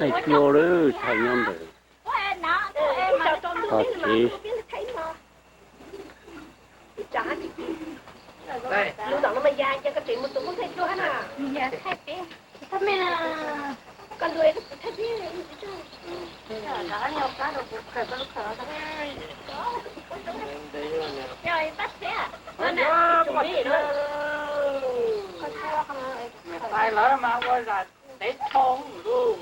Thaij cuag lawm, thaij nyob ntawm tog tsev. Tais lawv mas ua zam tev tsho lug,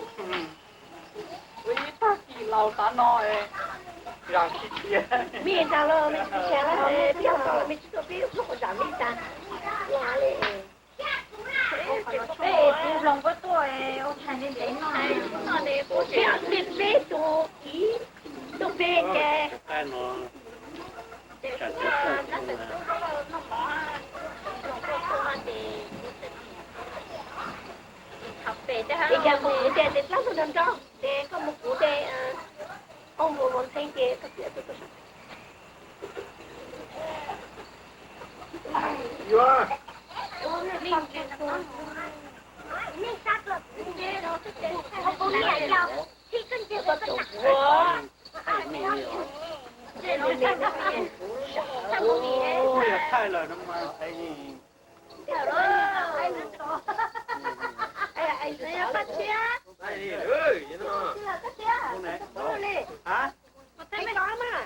ua ib tag kis laus tav no zam tsis tiav. Peb tus, ib tug, es yog kuv tias tes plab ntog nrog nrog ces koj mus kuv tes, koj mus ua ntxhee ces koj txiav tuaj tuaj sab. Thaij lawm no mas.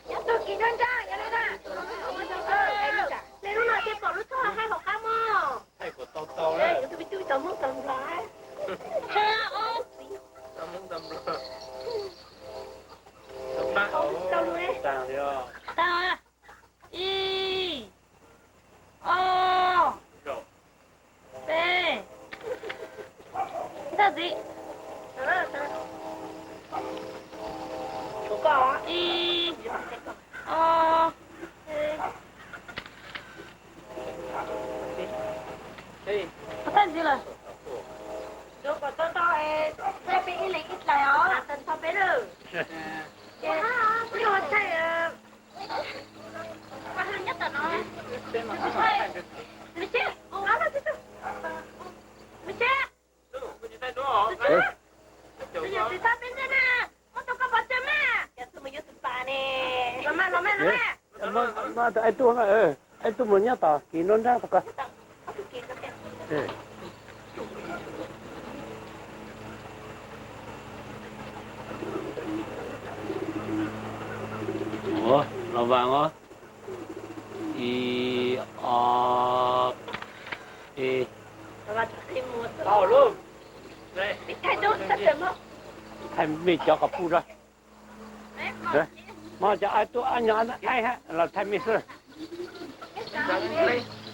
Nyob tag kis nrog nrog yog li ntag. Lub no thiaj pom lub txoj hauv qab mog. Thaij kom tau tau na. Yus tus me tub tau Hmoob tau Nplog. Tau Hmoob tau Nplog. Tau lus li. Tag. Ib, ob, peb, thaj txiv. Ib, ob, thaj txiv lawm. Kom tau tau, thaij peb ib leeg ib dlaim os, thaij peb lawm. Ces nyuaj thaij. Mas tus aib tub, aib tub mus nyob tom kis nruab nrab tau koj. Ua, los vas os. Ib, ob, peb. Thaij mej cov kom puj rau. Mog cov aib tub nyob aib los thaij mej xwb.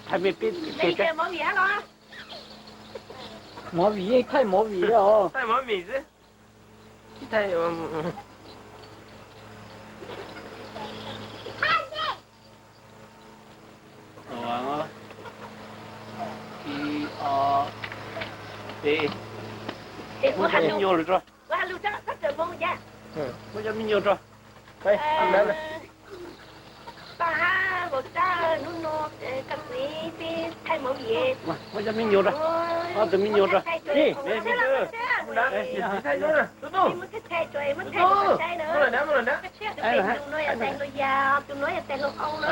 Thaij mej peb tes. Movie, thaij movie os. Thaij movie xwb. Ib, ob, peb. Muab cov me nyuam lug rau. Muab cov me nyuam rau. Muab cov me nyuam rau. Ib, me tub, tus no yog tes hluas yau, tus no yog tes hluas au na,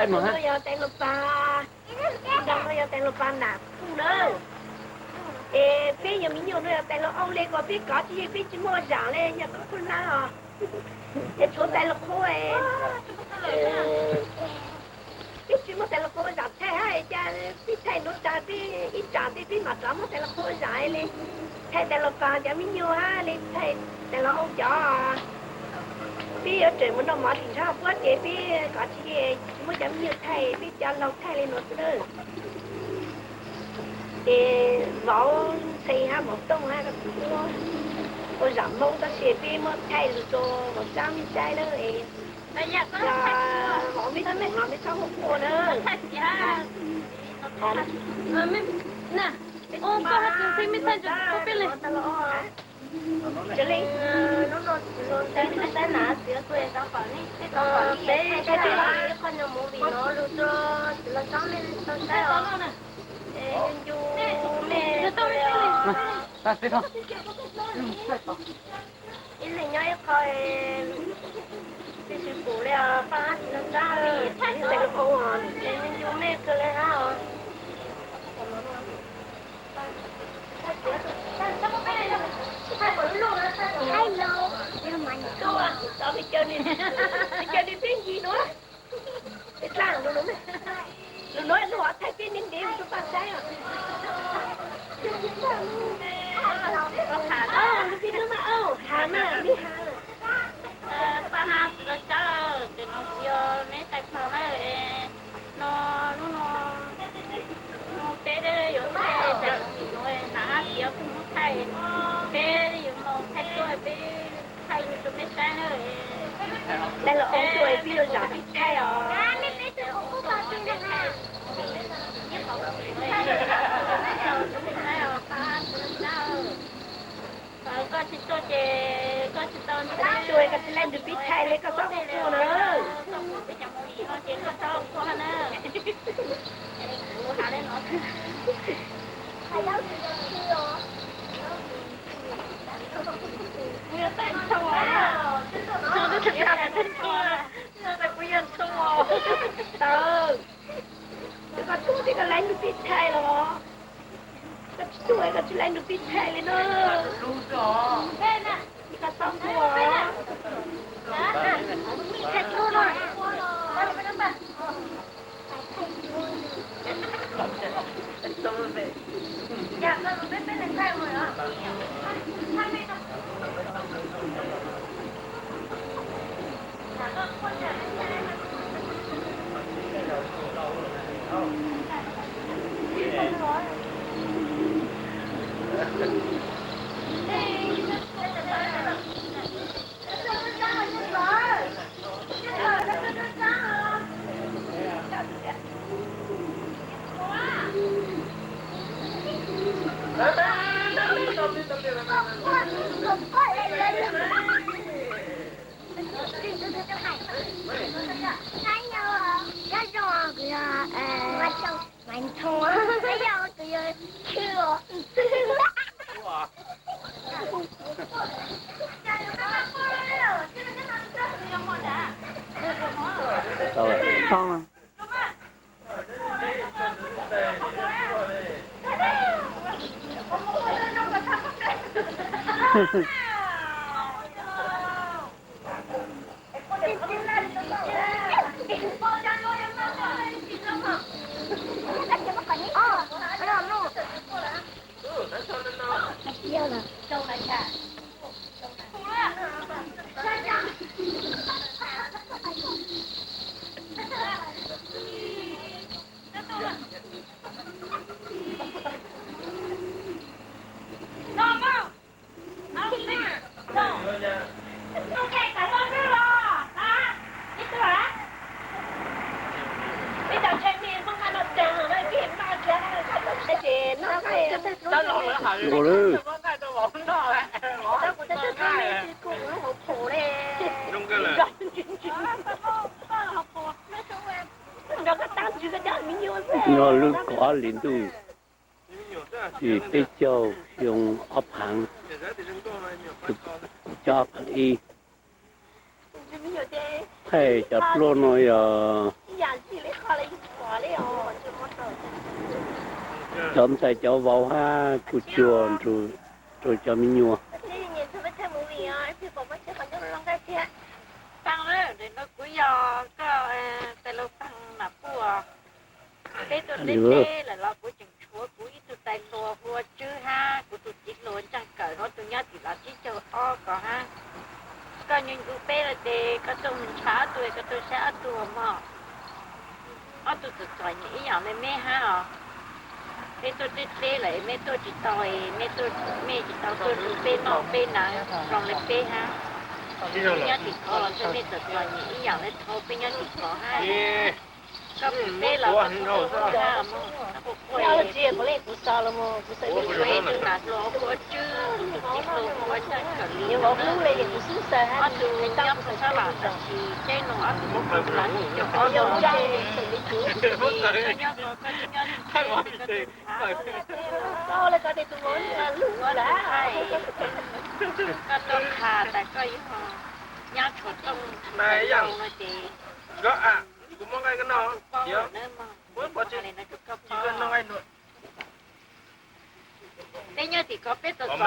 tus no yog tes hluas pas, tus no yog tes hluas pas nam kuj na. Es peb yog me nyuam no yog tes hluas au li ko peb kov tsis yeej peb tsis muaj zam li yog koj kuj hlab os. Es tshuav tes hluas qhua, peb tsis muaj tes hluas qhua zam thaij hab, cas peb thaij nruab tsav peb ib tsam peb peb mam rov muaj tes hluas qhua zam li. Thaij tes hluas pas cov me nyuam hab li thaij tes hluas au cov. Peb yuav tseem mus noj mov tim ntshav puab ces peb kov tsis yeej tsis muaj cov me nyuam thaij, peb cov laug thaij li no xwb na. Ces vauv ntxhee hab vauv tooj hab ua zam Hmoob tab sis peb muab thaij lug rau vauv Tsab mej saib na. Vauv mej txhum los mej txhob quaj quaj na. Ua koj hais tias txij me thaij ntawm koj peb leeg. Peb thaij ib qho nyuag movie no lug rua txiv Los Txoob mej tau saib os. Ncu mej, ib leeg nyob ib qho, tsis sib pum li os, pab txiv Los Txoob, ncu mej kawg li hab os. Lub no lub hov thaij peb ntev ntev rua pab saib os. Lub pib lub mas, ha mas, peb ha. Pab hab txiv Los Txoob, tes no kuv yog meb tais phau na, no lub no, no peb yuav thaij tais phau no, nam hab txiv kuj muab thaij, peb yuav moog thaij tuaj peb thaij rua mej saib na. Thaij los ob tuaj peb yuav zam peb thaij os. Koj tsis tuaj ces koj tsis tau tuaj, koj tsis laij ntws peb thaij li, koj txhob tuaj na. Ces koj txhob tuaj na. Kuv has li no. Kuv yog tais phau, kuv yog ntxhoo. Tau, koj tuaj ces koj laij ntws peb thaij los. Koj tsis tuaj koj tsis laij ntws peb thaij li na. Koj txhob tuaj. Maiv Ntxhoo, yog tus yog Tshwj os. Ua lawm. Yog lub kaum ob hlis ntuj, yim peb caug xyoo ob phav, xyoo ob phav ib. Thaij cov duab no yog cov ntxhais cov vauv hab kuj tsuag nrug rau cov me nyuam. Kuv yog koj tais laug Paj Nam Puj. Peb tuaj teb teb lawm los kuv tseem tshuav kuv ib tug tais hluas hu ua Tswb hab kuv tus txiv hluas Ntseej Kawm, ob tug nyob tim Los Tsuas caug ob ko hab. Koj ncu ncu peb lawm ces koj tuaj mus ntshaw ob tug, koj tuaj saib ob tug mog. Ob tug txom txom nyem ib yam li meb hab os. Peb tuaj teb teb lawm mej tuaj tsis tau, mej tuaj, mej tsis tau tuaj nrug peb noj peb hnav zoo li peb hab. Peb nyob tim khov los mej txom txom nyem ib yam li thaum peb nyob tim khov hab. Koj pem teb los koj puas hlub kuv? Yog tsis yog kuv leej kuv xav los mas kuv xav ib tus nas hluas ua tswb, tus txiv hluas ua tsawg kawm li. Yuav vauv hlub li kuv xub xav hab tus nyob tus sab lam tab sis teb no ob tug mus lam cov ob yog ntse li kuv nyob nyob koj nyob li koj teb thav koj le koj tej tus vauv hlub lawm. Koj tuaj qha tas koj yog nyab tshuav tooj no ces kuv muab nqaij koj noj, muab pov tseg, koj noj nqaij luag. Peb nyob tim ko peb txom txom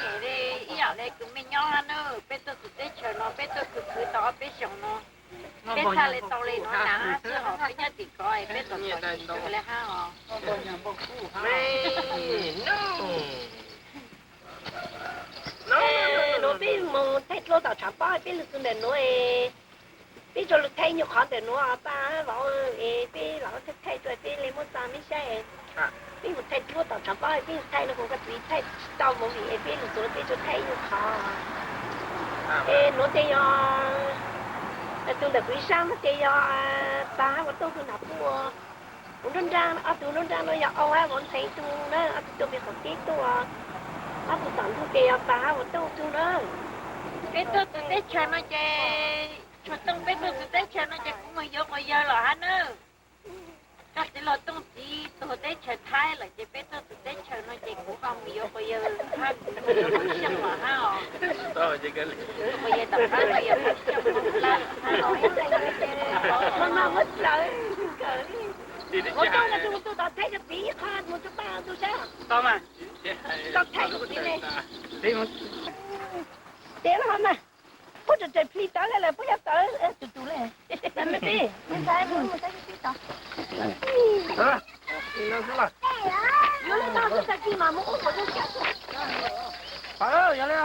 nyem li, ib yam li tus me nyob na, peb tuaj txug teb chaws no peb tuaj khwv khwv tau ob peb xyoos no, peb txhaj li tau li no na, txhaj hos peb nyob tim ko peb txom txom nyem kawg li hab os. Nuav peb moog thaij dluab tom tshav pob, peb lug txug ntawm nuav es peb tsuas lug thaij nyuag qhov ntawm nuav, pab vauv es peb los thaij thaij rua peb le muab txaa meb saib. Peb moog thaij dluab tom tshav pob, peb thaij no kuv koj txiv thaij tsis tau movie es peb lug txug peb tsuas thaij nyuag qhov. Es nuav ces yog tug ntawm kuv ib sab nuav ces yog Pag hab Vauv Tooj tug nam puj. Kuv nruab nraag, ob tug nruab nraag nuav yog Au hab Vauv Ntxhee tug na, ob tug tuaj pem qaum teb tuaj. Ob tug tom ntug ces yog Pag hab Vauv Tooj tug na. Peb tuaj txug teb chaws no ces, tshuav tooj peb tuaj txug teb chaws no ces kuv moog yuav quas yawg los hab nawb. Koj txiv los tooj txiv tuag teb chaws Thaib lawm ces peb tuaj txug teb chaws no ces kuv ho moog yuav quas yawg hab kuv moog yuav quas xyooj los hab os. Quas yawg tom qab no yog quas xyooj hab los. Ua tsaug tus tub tom thaij rua piv ib qho mus rua Paj tug saib. Tau thaij rua piv le. Tes lab hov mas, puab tseem tseem plig tawv le lawm, puab yuav tawv tus tus le. Yuav le no xwb tag kis mas mus ub puas zoo siab. Yog le.